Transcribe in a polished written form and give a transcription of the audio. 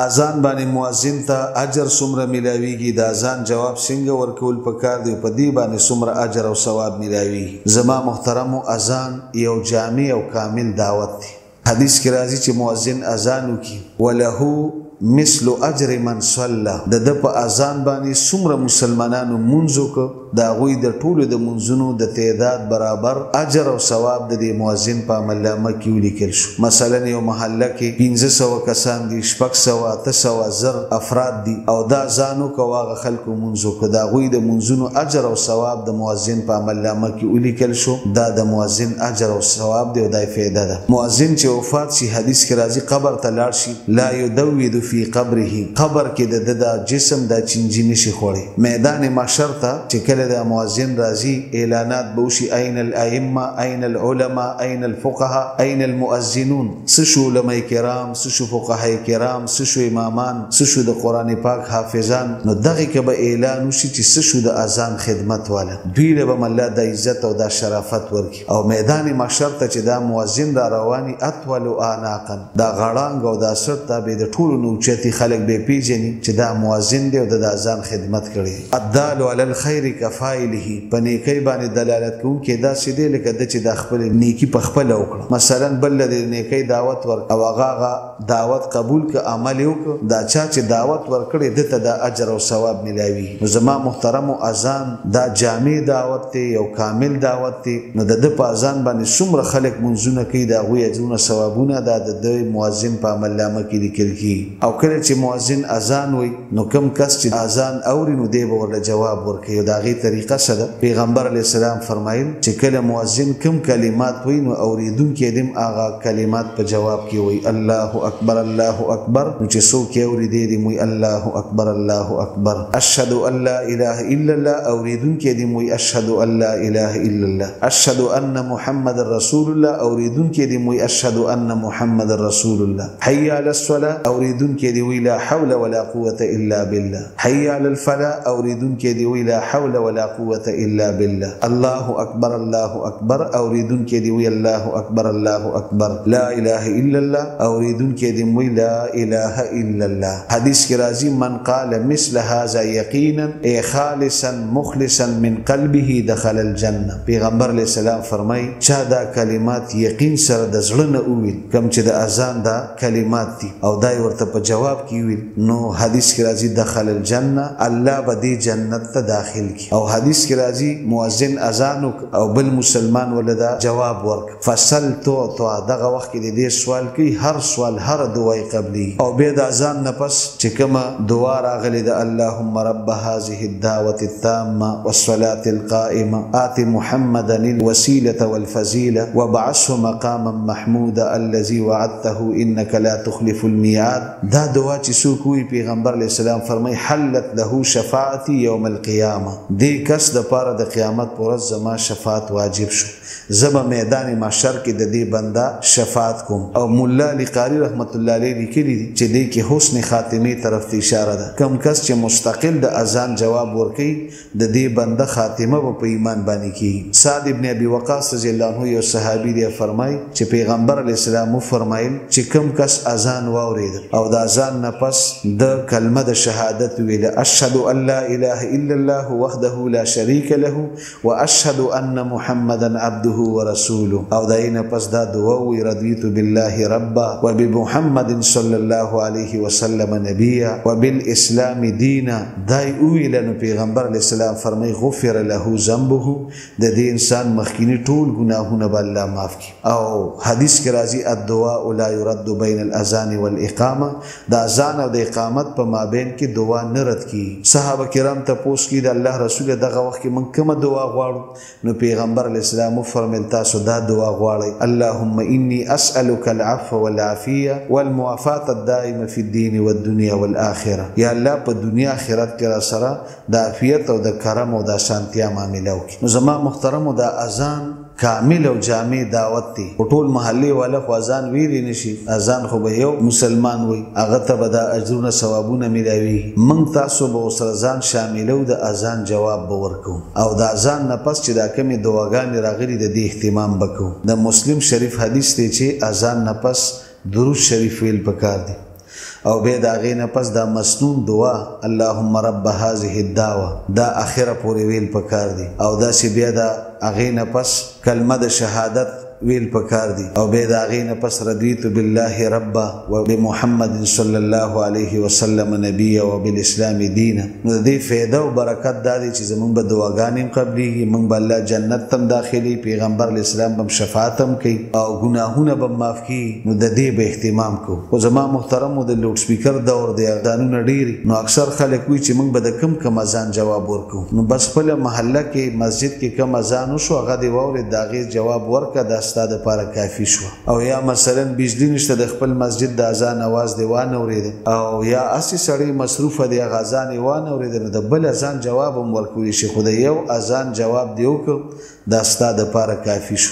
اذان باندې مؤذن ته اجر څومره ملاویږي؟ د اذان جواب څنګه ورکول پکار دی؟ په دې باندې څومره اجر او ثواب ملاویږي؟ زما محترمو، اذان یو جامع او کامل دعوت دی. حدیث کې راځي چې مؤذن اذان وکي، وله مثل اجر من صلى، د د په اذان باندې څومره مسلمانانو مونځ وکړ، د هغوی د ټولو د مونځونو د تعداد برابر اجر او ثواب د دې مؤذن په عملنامه کې ولیکل شو. مثلا یو محله کې 500 کسان دي، 600، 800، 1000 افراد دي، او دا اذان وکړ او هغه خلکو مونځ وکړ، د هغوی د مونځونو اجر او ثواب د مؤذن په عملنامه کې ولیکل شو. دا د مؤذن اجر او ثواب دی او دا فایده ده. مؤذن چې وفات شي، حدیث کې راځي، قبر ته لاړ شي، لا یدود فی قبره، قبر کې د د جسم دا چنجي نشي خوړی. میدان محشر ته چې کله د مؤذن راځي، اعلانات به وشي: اين الائمه، اين العلماء، اين الفقهاء، اين المؤذنون؟ څه شو علماء کرام؟ څه شو فقهاء کرام؟ څه شو امامان؟ څه شو د قران پاک حافظان؟ نو دغه کې به اعلان وشي چې څه شو د اذان خدمت والا؟ دوی له به الله د عزت او د شرافت ورکي. او میدان محشر ته چې دا مؤذن را رواني، اطول اعناقا، دا غړانګ او دا سر ته به د ټولو نوچتي، خلک به پیژني چې دا مؤذن دی او د اذان خدمت کړي. الدال علی الخير کفاعله، په نیکی باندې دلالت کوونکی داسې دی لکه د چې د خپل نیکی په خپل وکړه. مثلا بل د نیکی دعوت ور او هغه دعوت قبول ک، عمل وک، دا چا چې دعوت ورکړي، دته د اجر او ثواب ملاوي. نو زما محترم، اذان دا جامع دعوت دی، یو کامل دعوت دی. نو د په اذان باندې څومره خلک منځونه کوي، دا غوي اجرونه ثوابونه دا د مؤذن په عمل نامه کې لیکل کی. او کله چې مؤذن اذان وای، نو کم کس چې اذان اوري، نو دی به ورله جواب ورکوي. دا غي طریقه څه ده؟ پیغمبر علی السلام فرمایل چې کله مؤذن کم کلمات وای، نو اوریدونکي دم هغه کلمات په جواب کې وای. الله اکبر، الله اکبر، نو چې څوک اوري، دی دی وای الله اکبر، الله اکبر. اشهد ان لا اله الا الله، اوریدونکي دم وای اشهد ان لا اله الا الله. اشهد ان محمد رسول الله، اوریدونکي دم وای اشهد ان محمد رسول الله. حي على الصلاه، اوریدونکي دی وای لا حول ولا قوه الا بالله. حي على الفلاح، اوریدونکي دی وای لا حول ولا قوه الا بالله. الله اکبر، الله اکبر، اوریدونکي دی وای الله اکبر، الله اکبر. لا اله الا الله، اوریدونکي دی وای لا اله الا الله. حدیث کې راځي: من قال مثل هذا يقينا اي خالصا مخلصا من قلبه دخل الجنه. پیغمبر علیہ السلام فرمای، چا دا کلمات یقین سره د زړه نه وویل، کم چې د اذان دا کلمات دي، او دای ورته په جواب کې ویل، نو حدیث کې راځي دخل الجنه، الله به دې جنت ته داخل کی. او حدیث کې راځي، مؤذن اذان او بل مسلمان ولدا جواب ورک، فصل تو تو، دغه وخت کې دې سوال کوي، هر سوال هر دعای قبلي. او به د اذان نه پس چې کومه دعا راغلي د اللهم رب هذه الدعوه التامه والصلاه القائمه آت محمدا الوسيله والفضيله وابعثه مقاما محمودا الذي وعدته انك لا تخلف الميعاد، دا دعا چې څوک وي، پیغمبر علیه السلام فرمای حلت له شفاعتي یوم القیامه، دې کس د پاره د قیامت پر ورځ زما شفاعت واجب شو، زما میدان محشر کې د دې بندا شفاعت کوم. او مولا علی قاری رحمت الله علیه لیکلی دي چې دې کې حسن خاتمه طرف ته اشاره ده. کم کس چې مستقل د اذان جواب ورکي، د دې بنده خاتمه په ایمان باندې کی. سعد ابن ابي وقاص رضی الله عنه یو صحابي دی، فرمای چې پیغمبر علی السلام فرمایل چې کم کس اذان واورید او د اذان نه پس د کلمه د شهادت ویل، اشهد ان لا اله الا الله وحده لا شریک له واشهد ان محمدا عبده ورسوله، او داینه پس دا دعا وی، رضیت بالله ربا وبمحمد صلی الله علیه وسلم نبیا وبالاسلام دینا، دای ویل، نو پیغمبر علی السلام فرمای غفر له ذنبه، د دې انسان مخکینی ټول ګناهونه به الله معاف کړي. او حدیث کې راځي الدعاء لا يرد بین الاذان والاقامه، د اذان او د اقامت په مابین کې دعا نه رد کی. صحابه کرام ته پوس کی، د الله رسول، دغه وخت کې من کومه دعا غواړو؟ نو پیغمبر علی السلام فرمایل تاسو دا دعا غواړئ: اللهم انی اسالک العفو والعافیه والمعافات الدائمه فی الدین والدنیا والآخره. یا الله، په دنیا آخرت کې را سره د عافیت او د کرم او د اسانتیا معاملې وکړي. نو زما محترم، دا اذان کامل او جامع دعوت دی. ټول محلي والا خو اذان ویلی نشي، اذان خو به یو مسلمان وي، هغه ته به دا اجرونه ثوابونه ملاوي. موږ تاسو به سره ځان شاملو، د اذان جواب به ورکو، او د اذان نه پس چې دا کومې دعاګانې راغلي، د دې اهتمام وکړو. د مسلم شریف حدیث دی چې اذان نه پس درود شریف ویل پکار دی. او بیا د هغې نه پس دا مسنون دعا اللهم رب هذه الدعوه دا اخره پورې ویل پکار دي. او داسې بیا د هغې نه پس کلمه د شهادت ویل پکار دي. او بیا د هغې نه پس رضیت بالله ربا وبمحمد صلی الله علیه وسلم نبیا وبالاسلام دینا. نو د دې فایده او برکت دا دی چې زمونږ به دعاګانې هم قبلیږي، مونږ به الله جنت ته هم داخلي، پیغمبر علیه السلام به هم شفاعت هم کوي او ګناهونه به هم معاف کړي. نو د دې به اهتمام کوو. خو زما محترمو د لوډ سپیکر دور دی، اذانونه ډېر، نو اکثر خلک وایي چې مونږ به د کوم کوم اذان جواب ورکوو. نو بس خپله محله کې مسجد کې کوم اذان وشو هغه دې واورېد، د هغې جواب ورکړه، دا ستا دپاره کافي شوه. او یا مثلا بجلی نشته، د خپل مسجد د اذان اواز دې وانه ورېده، او یا هسې سړی مصروفه دی هغه اذان یې وانه ورېده، نو د بل اذان جواب هم ورکولی شي، خو د یو اذان جواب دې وکړ، دا ستا دپاره کافي شو.